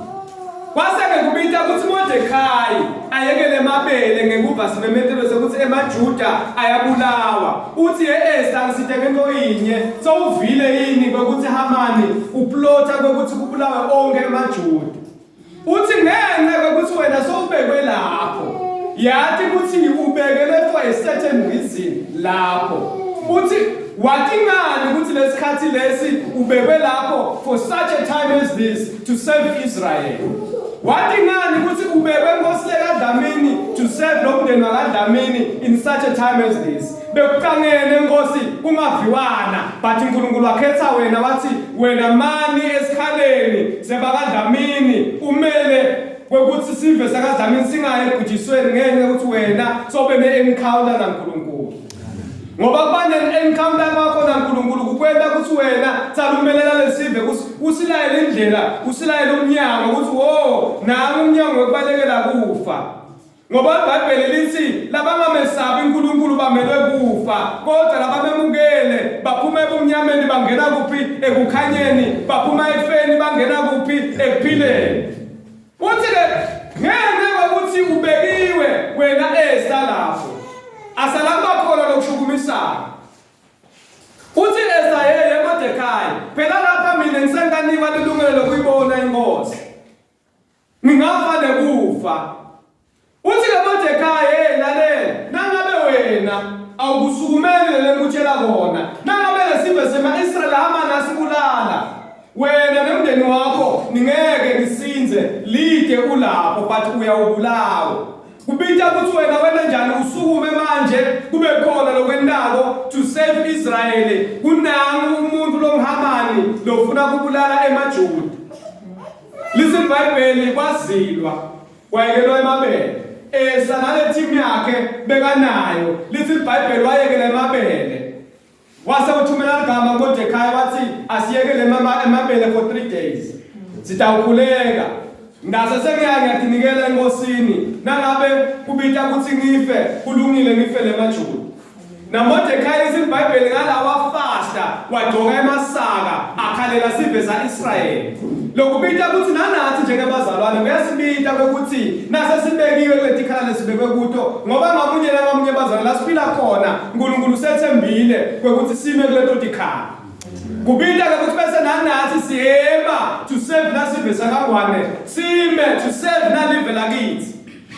Kwase-ke kubita kutsi Modekhayi ayekele emabele ngekuva simemetelo sekutsi emaJuda ayabulawa. Utsi, Ye Esta, ngisite ngentfo yinye, sewuvile yini kwekutsi Hamani uplotha kwekutsi kubulawe onkhe emaJuda? Utsi, Ngenca kwekutsi wena sewubekwe lapho, yati kutsi ubekelwe for a certain reason lapho. Utsi, Wati ngani kutsi lesikhatsi lesi ubekwe lapho for such a time as this? to serve Israel. Wathi ngani ukuthi ubekwe inkosi lekaDlamini to serve lo mndeni wakaDlamini in such a time as this. Bekucangene inkosi kungaviwana but uNkulunkulu wakhetha wena wathi wena mani esikhaleni sebakaDlamini umele kwekuthi sive sakaDlamini singayi ebhujisweni ngenxa yokuthi wena sobe ne-encounter naNkulunkulu. Ngoba kuba ne-encounter kwakho naNkulunkulu kukwenta ukuthi wena salumelela lesive ukuthi usilayele indlela, usilayele umnyango ukuthi wo nangu umnyango wekubalekela kufa. Ngoba iBhayibheli lithi labangamesabi uNkulunkulu bamelwe kufa, kodwa labamemukele baphuma ebumnyameni bangena kuphi ekukhanyeni, baphuma ekufeni bangena kuphi ekuphileni. Uthi-ke ngenxa yokuthi ubekiwe wena esa lapho asala kuba khona lokushukumisayo. Uthi Esa yeye Mordekai, phela lapha mina ngisenganikwa lilungelo lokuyibona inkosi. Ngingafa nekufa. Uthi ke Mordekai, hey lalela, nangabe wena awukusukumeli lele ngikutshela kona, nangabe lesive sema-Israyeli Hamani asibulala, Wena nemndeni wakho ningeke nisinze lide ulapho but uyawubulawa. Kubita ukuthi wena wena njani usukume manje kube khona lokwentako to save Israel kunangu umuntu lomhamani lofuna kubulala emaJuda. Listen iBhayibheli kwazilwa wayekelwa emabele. Esa nale team yakhe bekanayo lithi iBhayibheli wayekela emabele. Wase uthumela ligama kuModekhayi wathi asiyekele emabele for 3 days. Sitawukhuleka. Ngase sengiya ngiyatinikela enkosini nangabe kubita ukuthi ngife kulungile ngifele emaJuda. NaModekhayi lithi iBhayibheli ngalawa fasta wagcoka emasaka akhalela sive sa-Israyeli. Lokubita ukuthi nanathi njengebazalwane kuyasibita ukuthi nase sibekiwe kuletikhala lesibekwe kuto ngoba ngamunye nangamunye bazalwane la siphila khona uNkulunkulu usethembile kwekuthi sime kuleto tikhala. Kubita ke ukuthi bese nanathi siyema to serve nasive sakangwane sime to serve nalive lakithi.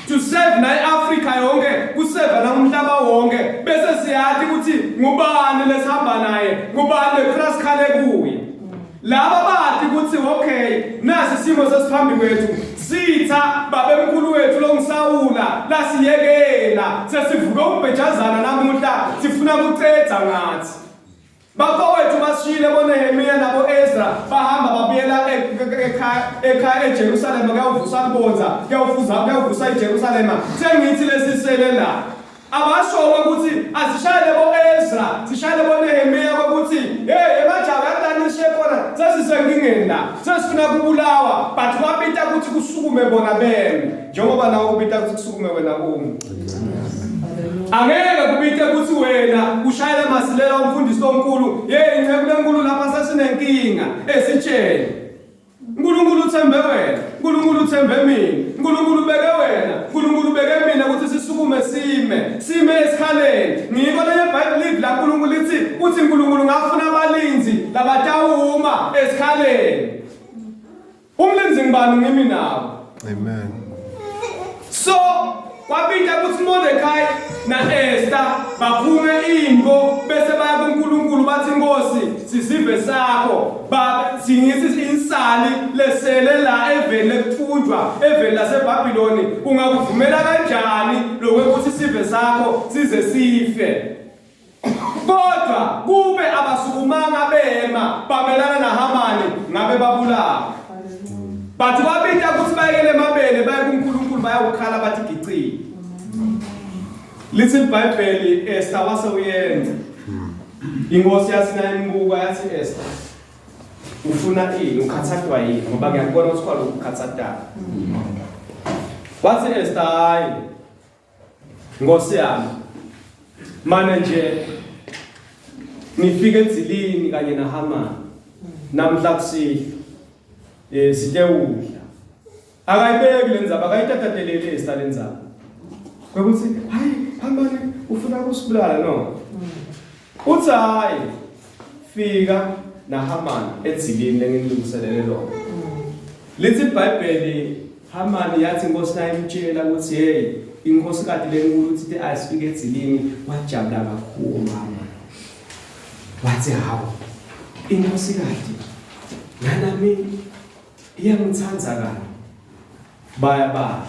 to serve na iAfrica yonke kuseva namhlaba wonke bese siyati ukuthi ngubani lesihamba naye ngubani lekufuna sikhale kuye laba bati ukuthi okay nasi isimo sesiphambi kwethu sitha babemkhulu wethu longisawula lasiyekela sesivuke umbhejazana namuhla sifuna kucedza ngathi Bafowethu basishiyile boNehemiya nabo-Ezra bahamba babuyela ekhaya ekhaya eJerusalema kuyavusa kubonza kuyavusa kuyavusa iJerusalema sengithi lesisele la abasho ukuthi asishayele bo-Ezra sishayele boNehemiya ukuthi hey emajaha yakulanishe khona. uyabona sesisenkingeni la sesifuna kubulawa but kwabita ukuthi kusukume bona beme njengoba nawe kubita ukuthi kusukume wena umi angeke kubite ukuthi wena ushayele masilela umfundisi omkhulu hey inceku lenkulu lapha sesinenkinga esitsheni uNkulunkulu uthembe wena, uNkulunkulu uthembe mina, uNkulunkulu ubeke wena, uNkulunkulu ubeke mina ukuthi sisukume sime, sime esikhaleni. Ngiko lenye iBhayibheli livi laNkulunkulu lithi uthi uNkulunkulu ngafuna abalinzi labatawuma esikhaleni. Umlinzi ngibani ngimi nawe. Amen. So kwabita ukuthi Mordecai na Esther baphume into bese baya kuNkulunkulu bathi Nkosi sisive sakho ba singisi insali lesele la eveni lekuthunjwa eveni laseBhabhiloni ungakuvumela kanjani lokuthi sive sakho size sife kodwa kube abasukumanga bema bamelana naHamani ngabe babulawa but kwabita ukuthi bayekele emabele baye kuNkulunkulu bayawukhala bathi gicile lithi iBhayibheli Esther wase uyenza inkosi yathi nayimbuka yathi Esther ufuna ini ukhathathwa yini ngoba ngiyakubona ukuthi kwalokhu ukhathatana wathi Esther hayi Nkosi yami mane nje ngifike edzilini kanye naHaman namhla kusihlwa eh sitewudla akayibeki le ndzaba akayitatateleli Esther le ndzaba kwekuthi hayi Haman ufuna kusibulala no uthi hayi fika naHaman edzilini lengilungiselele lona lithi iBhayibheli Haman yathi inkosi nayimtshela ukuthi hey inkosikati lenkulu uthi ayisifike edzilini wajabula kakhulu Haman wathi hawu inkosikati nanami iyangithanda kani baya badla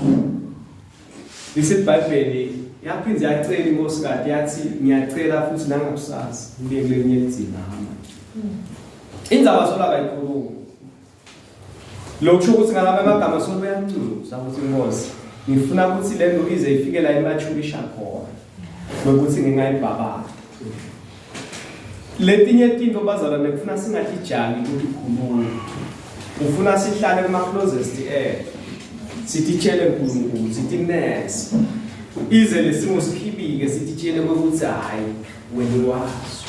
LiseBhayibheli yaphinde yacela inkosikati yathi ngiyacela futhi nangakusasa ngibuye kulelinye lidzima Haman. Indzaba sola kayikhuluma. Lokhu ukuthi ngalama amagama sola uyancuza ukuthi inkosi ngifuna ukuthi le nto ize ifike la imachurisha khona ngokuthi ngingayibhabada. Letinye tinto bazalwane kufuna singatijali ukuthi khuluma. Ufuna sihlale kuma closest ethu. Sititshele uNkulunkulu, sithi nurse. Ize lesimo sikhibike sititshele ukuthi hayi wena wazi.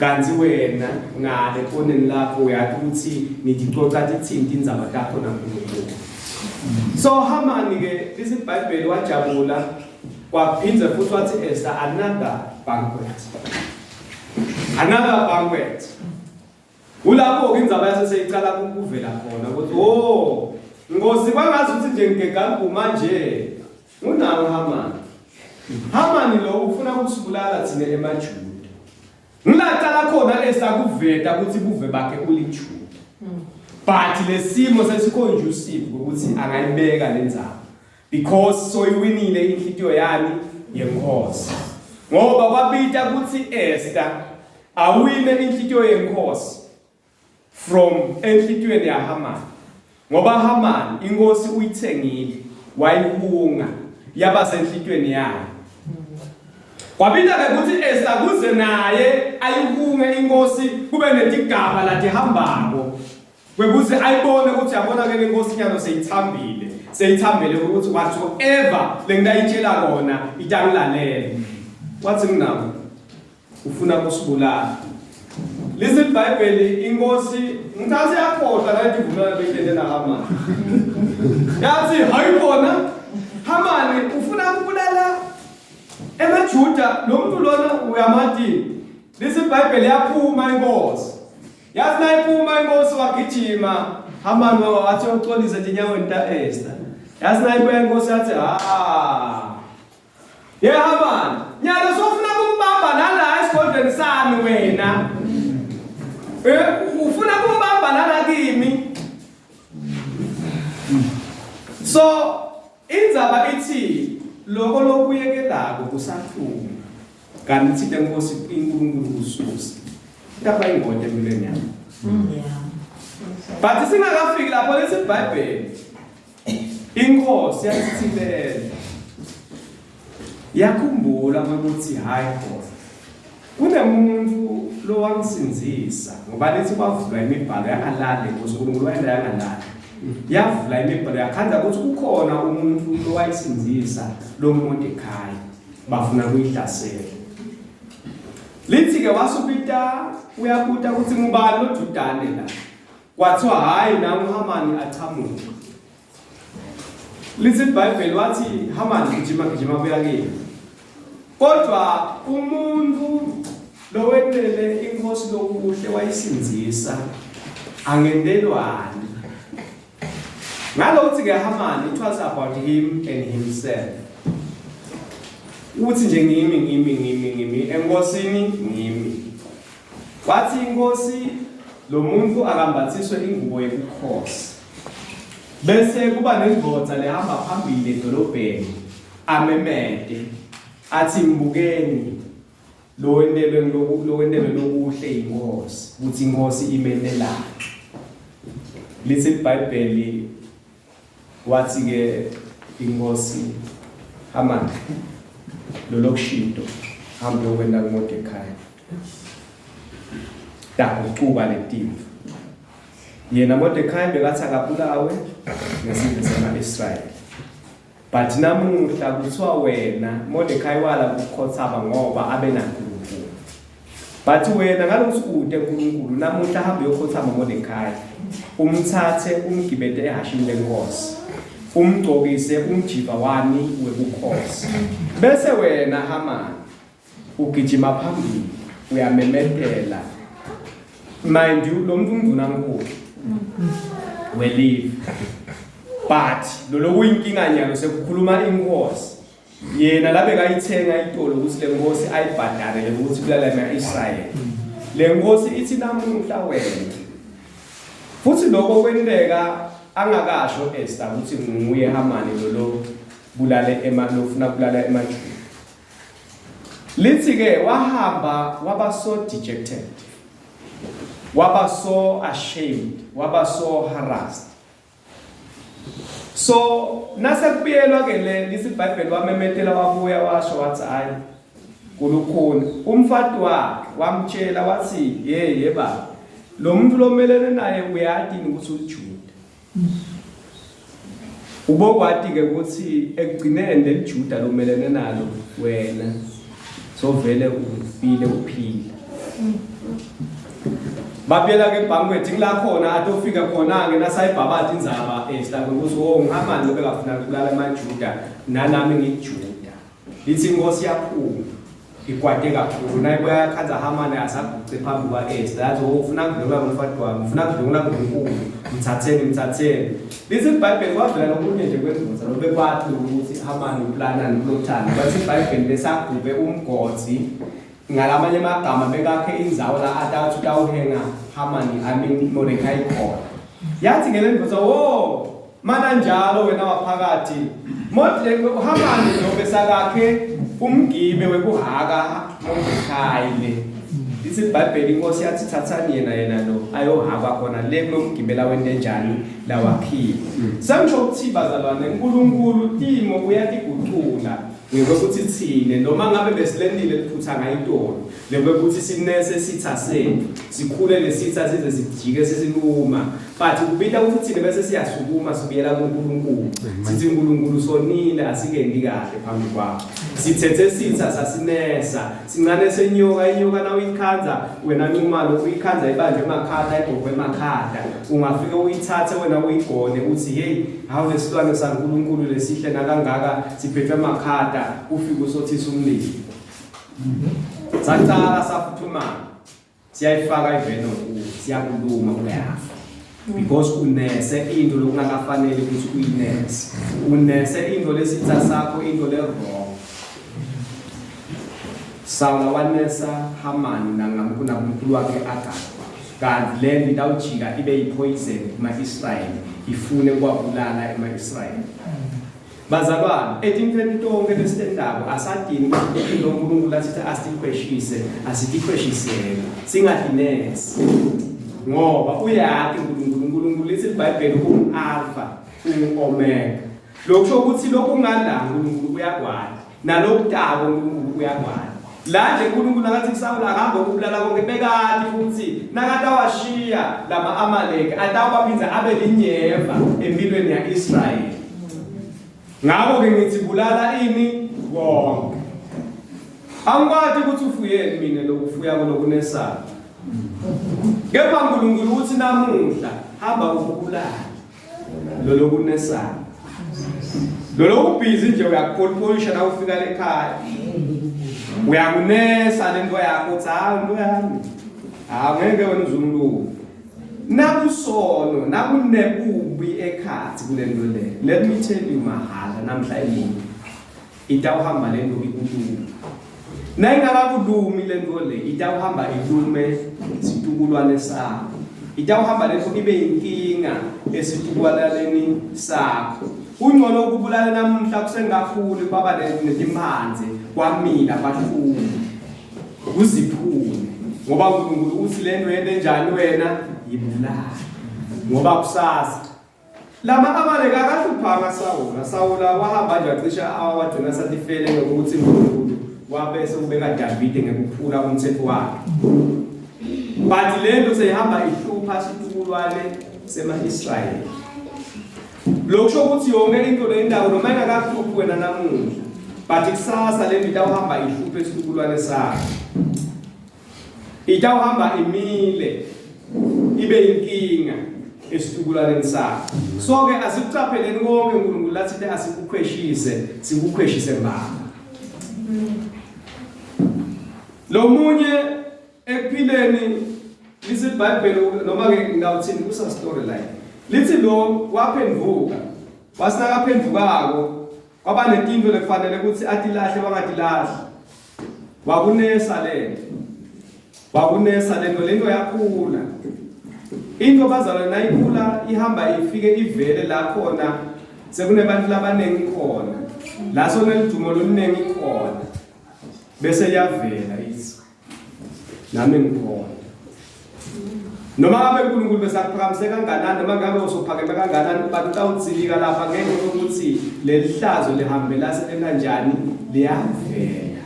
Kanti wena ngale koneni lakho uyathi ukuthi ngidicoca tithini tindzaba takho naNkulunkulu. So Haman ke lithi iBhayibheli wajabula kwaphinde futhi wathi Esther another banquet. Another banquet. Kulapho ke indzaba yase seyicala ukuvela khona ukuthi oh Nkosi kwangazi ukuthi nje ngigega nguma nje unawo Haman. Haman lo ufuna ukusibulala thina emaJuda. Ngilaqala khona esakuveta ukuthi buve bakhe uliJuda. But lesimo sesiconducive ukuthi angayibeka lenzaba because soyiwinile inhlitiyo yani yenkosi. Ngoba kwabita ukuthi Esther awine inhlitiyo yenkosi from enhlitiyweni yaHaman. Ngoba Haman inkosi uyithengile wayihunga yaba senhlitiyweni yayo. Kwabita ke ukuthi Esther kuze naye ayihunge inkosi kube netigaba latihambako kwekuze ayibone ukuthi yabona ke lenkosi nyalo seyithambile seyithambele ukuthi whatsoever lengitayitshela kona itangilalela wathi nginako ufuna kusibulala lithi iBhayibheli inkosi ngithathe yakhohlwa la ivumelana beyitende naHaman yathi hayi khona Haman ufuna ukubulala emaJuda lo muntu lona uyamati lithi iBhayibheli yaphuma inkosi yathi nayiphuma inkosi wagijima Haman wathi uxolise tinyaweni ta Esther yathi nayibuya inkosi yathi ha Ye Haman, nyalo sofuna kumbamba nala esigodlweni sami wena. Eh ufuna kumbamba nala kimi. So indzaba ithi lokho lokuyekelako kusahluma. Kanti thina Nkosi iNkulunkulu kususa. Kapa ingoti empilweni yakho. Yeah. But singakafiki lapho lethi iBhayibheli. Inkosi yasithibela. Yakhumbula ukuthi hayi khona. Kunemuntu lowangisindzisa ngoba lithi kwavulwa imibhalo yangalali inkosi uNkulunkulu wayenda yangalali yavula imibhalo yakhandza ukuthi kukhona umuntu lowayisindzisa lo Mordekhai bafuna kuyihlasela lithi ke wasubita uyabuta ukuthi ngubani lodudane la kwathiwa hayi nangu Hamani achamuka Lithi iBhayibheli wathi Hamani gijima gijima buya kimi. Kodwa umuntu lowenele inkosi lokuhle wayisindzisa angentelwani. Ngalokuthi ke Hamani it was about him and himself. Uthi nje ngimi ngimi ngimi ngimi enkosini ngimi. Wathi inkosi lo muntu akambathiswe ingubo yobukhosi. Bese kuba nendvodza lehamba phambili edolobheni amemete athi mbukeni lowentelwe lowentelwe lokuhle inkosi ukuthi inkosi imentelani. Lithi iBhayibheli Wathi ke inkosi Haman lolokushido hambe uyokwenta kuMordecai. Tagucuka letimvu. Yena Mordecai bekathi akabulawe ngesizwe sama-Israyeli. But namuhla kuthiwa wena Mordecai wala ukukhothama ngoba abenaNkulunkulu. But wena ngalokuthi ude uNkulunkulu namuhla hamba uyokhothama Mordecai. Umthathe umgibete ehashini lenkosi. Umgcokise umjiva wami webukhosi. Bese wena Haman ugijima phambili uyamemetela. Mind you lo muntu umndunankulu welive. But lolokuyinkinga nyalo sekukhuluma inkosi. Yena la bekayithenga itolo ukuthi le nkosi ayibhadarele ukuthi kulala ema-Israyeli. Le nkosi ithi namuhla wena. Futhi lokho kwenteka angakasho Esther ukuthi nguye Hamani lolo bulale ema lofuna kulala emaJuda. Lithi ke wahamba waba so dejected. Waba so ashamed, waba so harassed. So nasekubuyelwa ke le lithi iBhayibheli wamemetela wabuya washo wathi hayi kulukhuni umfati wakhe wamtshela wathi hey yeba lo muntu lomelene naye uyati ukuthi uliJuda ubokwati ke ukuthi ekugcineni leliJuda lomelene nalo wena sovele ufile uphila Babuyela ke banquet ngila khona atofika khona ke nasayibhabata indzaba Esther ukuthi oh ngihamani lobe kafuna kubulala amaJuda nanami ngiJuda lithi inkosi yaphuma ikwate kakhulu nayibuya yakhanza Hamani asaguce phambi kwa-Esther yathi oh ufuna kudlula ngomfati wami ufuna kudlula ngunkulu mthatheni mthatheni lithi ibhayibheli kwavela nokunye nje kwendvodza lobekwathi ukuthi Hamani uplanani kulothando bathi ibhayibheli besagubhe umgodzi Ngalamanye emagama bekakhe indzawo la atawuthi utawuhenga Hamani, I mean Mordecai khona. Yathi ke le ndvodza, wo mana njalo wena waphakathi. Modle Hamani lo besakakhe umgibe wekuhaka Mordecai le. Lithi iBhayibheli inkosi yathi thathani yena yena lo ayohaka khona le kulomgibe lawente njani lawakhile. Sengisho ukuthi bazalwane uNkulunkulu timo uyatigucula Ngekwekuthi tsine noma ngabe besilentile liphutha ngayitolo lekwekuthi sinese sitha sethu sikhule lesitha size sijike sisiluma but kubita ukuthi thina bese siyasukuma sibuyela kuNkulunkulu sithi uNkulunkulu sonile asikendi kahle phambi kwakho sithethe sitha sasinesa sincane senyoka inyoka na uyikhanza wena Nxumalo uyikhanza ibanjwe emakhata igogwe emakhata ungafike uyithathe wena uyigone uthi hey Hawu lesilwane saNkulunkulu lesihle nakangaka siphethwe amakhata ufike usothisa umlilo. Sacala safuthumana. Siyayifaka ivenom kuwe, siyakuluma uyafa. Because unese into lokungakafanele ukuthi uyinese. Unese into lesitha sakho into le wrong. Sawula wanesa Hamani nangamkhulu wakhe Agag. Kanti le nto itawujika ibe yipoison kuma-Israyeli ifune ukuwabulala ema-Israyeli. Bazalwane, etintfweni tonkhe lesitentako asadini ukuthi lo Nkulunkulu athi asitikhweshise, asitikhweshisele, singatinesi. Ngoba uyati uNkulunkulu, uNkulunkulu lithi iBhayibheli ungu-Alpha, ungu-Omega. Lokho ukuthi lokungala uNkulunkulu uyakwati, nalokutako uNkulunkulu uyakwati. La nje uNkulunkulu nakathi kuSawula akahambe ukubulala konke bekati futhi nakatawashiya lama Amaleki atawubaphindza abe linyeva empilweni ya-Israyeli. Ngakho ke ngithi bulala ini konke. Angikwati ukuthi ufuyeni mina lokufuya kulokunesaba. Kepha uNkulunkulu uthi namuhla hamba ukubulala lolokunesaba. Lolokubhizi nje uyakupolipolisha na ufika lekhaya. Uyakunesa lento yakho uthi hawu into yami. Hawu ngeke wena uzunguluke. Nakusono nakunebubi ekhathi kulento le. Let me tell you mahala namhla emini. Itawuhamba lento ikuluma. Nayingakakulumi lento le itawuhamba ilume situkulwane sakho. Itawuhamba lento ibe inkinga esitukulwaneni sakho. Kungcono ukubulala namuhla kusengakhuli kwaba netimphandze kwamila kwahluma. Kuziphule ngoba uNkulunkulu uthi lento yento enjani wena yibulala. Ngoba kusasa Lama Amaleki akahluphanga Sawula. Sawula wahamba nje wacisha wagcina satifele ngokuthi uNkulunkulu wabese ubeka Davide ngekuphula umthetho wakhe. But lento seyihamba ihlupha situkulwane sema-Israyeli. Lokusho ukuthi yonke into le ndawo noma ingakahluphi wena namuhla, but kusasa le nto itawuhamba ihluphe isitukulwane sakho. Itawuhamba imile ibe inkinga esitukulwaneni sakho. So ke asikuqapheleni konke uNkulunkulu lathi asikukhweshise, sikukhweshise mbamba. Lo munye ekuphileni lithi iBhayibheli noma ke ngawuthini kusa story line. Lithi lo waphenduka wasinakaphendukako kwaba netinto lekufanele ukuthi atilahle wangatilahli. Wakunesa lento. Wakunesa lento lento yakhula. Into bazalwane nayikhula ihamba ifike ivele la khona sekunebantu labaningi khona. La sonelidumo loluningi khona. Bese iyavela ithi nami ngikhona. Noma ngabe uNkulunkulu besakuphakamise kanganani noma ngabe usophakeme kanganani but utawudzilika lapha ngenxa yokuthi leli hlazo lihambela selenkanjani liyavela.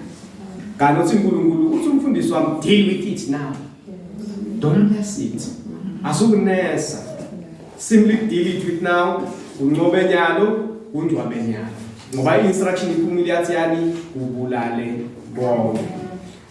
Kanti uthi uNkulunkulu uthi umfundisi wami deal with it now. Don't mess it. Asukunesa. Simply deal it with now. Uncobe nyalo, ungcwabe nyalo. Ngoba i-instruction iphumile yathi yani ubulale bonke.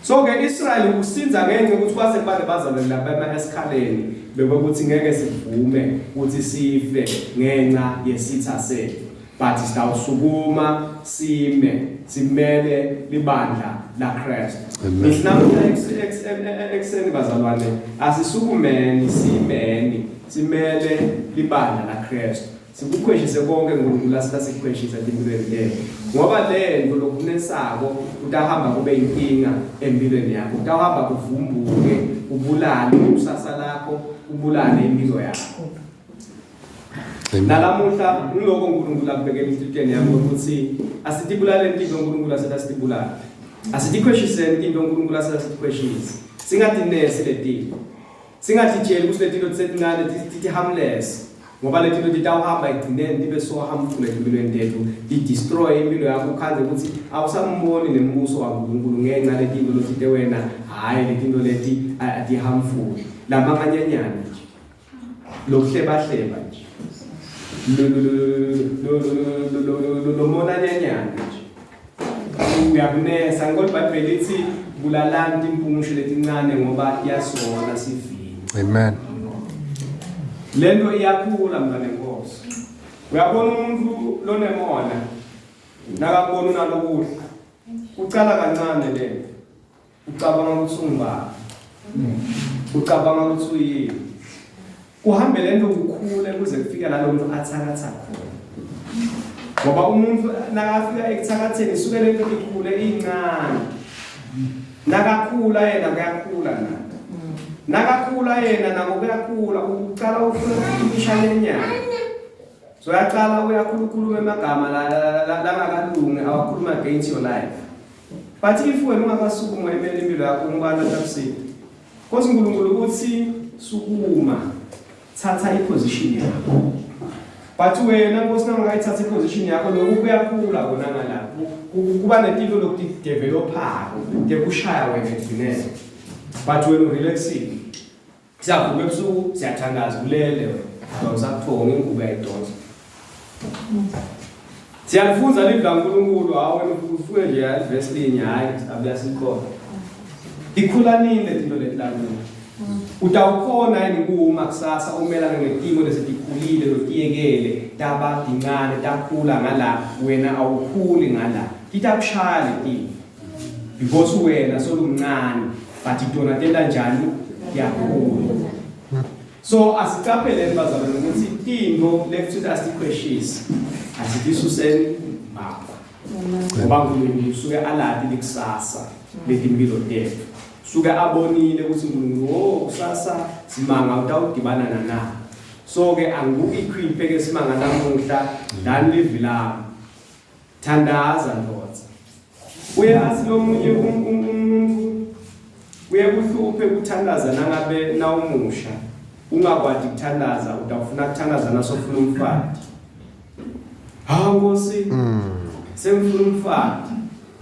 So ke Israel usinza ngenxa ukuthi kwase kuba nebazalwane lapha esikhaleni bekuthi ngeke sivume ukuthi sife ngenxa yesitha sethu but sitawusukuma sime simele libandla la Kristu. Ngisho namuhla ekuseni bazalwane asisukumeni simeni simele libandla la Kristu. Sikukhweshise konke uNkulunkulu asitha sikukhweshisa empilweni lethu. Ngoba le nto lokunesako kutahamba kube inkinga empilweni yakho. Kutahamba kuvumbuke, kubulale ikusasa lakho, kubulale impilo yakho. Nalamuhla ngiloko uNkulunkulu akubekela enhlitiyweni yami ukuthi asitibulale into uNkulunkulu asetha sitibulale. Asitikhweshiseni into uNkulunkulu asetha sitikhweshise. Singatinesi letinto. Singatitsheli ukuthi letinto tisetincane tithi harmless ngoba letinto titawuhamba ekugcineni tibe so harmful empilweni tethu ti-destroy impilo yakho ukhandze ukuthi awusamboni nembuso waNkulunkulu ngenxa letinto lothite wena hhayi letinto leti ati-harmful lamanganyanyana nje lokuhlebahleba nje lomonanyanyana nje uyakunesa ngoba iBhayibheli lithi bulalani timpungushe letincane ngoba iyasona sivini. Amen. Lento iyakhula mngane Nkosi. Uyabona umuntu lonemona nakabona unalokudla ucala kancane lento. Ucabanga ukuthi ungubani? Ucabanga ukuthi uyini? Kuhambe lento kukhule kuze kufike la lo muntu athakatha khona. Ngoba umuntu nakafika ekuthakatheni isuke lento ikhule incane. Nakakhula yena kuyakhula na. Nakakhula yena nako kuyakhula uqala ufuna imishanyanyana. So uyaqala uyakhulukhuluma amagama langakalungi awakhuluma against your life. But if wena ungakasukuma emele impilo yakho ngubani atakusiza? Nkosi uNkulunkulu uthi sukuma thatha iposition yakho. But wena Nkosi nangayithatha iposition yakho lokhu kuyakhula kona ngala. Kuba netinto lokudevelophako tekushaya wena ekugcineni. But wena urelaxile. Siyavuka ebusuku siyathandaza ulele wena. Awusakuthonga ingubo uyayidonsa. Siyalifunza livi laNkulunkulu hawu wena ufuke nje alivesi linye hayi abuya sikhona. Tikhula nini letinto leti lakuwe? Utawukhona yini kuma kusasa umelane netimo lesetikhulile lotiyekele taba tincane takhula ngala wena awukhuli ngala. Titakushaya letimo. Because wena solumncane but tona tenta njani? Tiyakhula. So asiqapheleni bazalwane ukuthi tintfo lekuthi asitikhweshisi asitisuseni mbamba. Ngoba uNkulunkulu usuke alati likusasa letimpilo tethu. Suke abonile ukuthi uNkulunkulu oh kusasa simanga utawudibana na. So ke angikuequip ke simanga namuhla dani livi lami. Thandaza ndodza. Uyazi lomunye um, um, umuntu kuye kuhluphe kuthandaza nangabe nawumusha ungakwati kuthandaza utawufuna kuthandaza nasofuna umfati. Hawu Nkosi. Sengifuna umfati.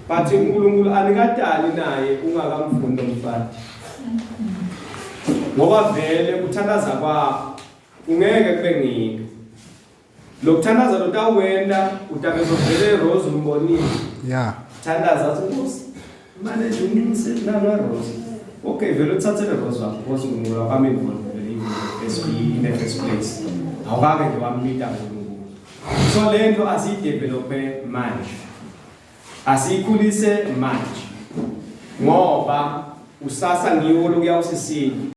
But uNkulunkulu anikadali naye ungakamfuni lo mfati. Ngoba vele kuthandaza kwakho ungeke kube ngiko. Lokuthandaza lotawukwenta utabe sovele Rose umbonile. Yeah. Thandaza athi Nkosi manje nje unginisile nalo Rose. Okay vele uthathele Rose wakho Nkosi uNkulunkulu awami involve vele in the first place. Awukake nje wamita uNkulunkulu. So lento asiyidevelope manje. Asiyikhulise manje. Ngoba usasa ngiwo lokuyawusisina.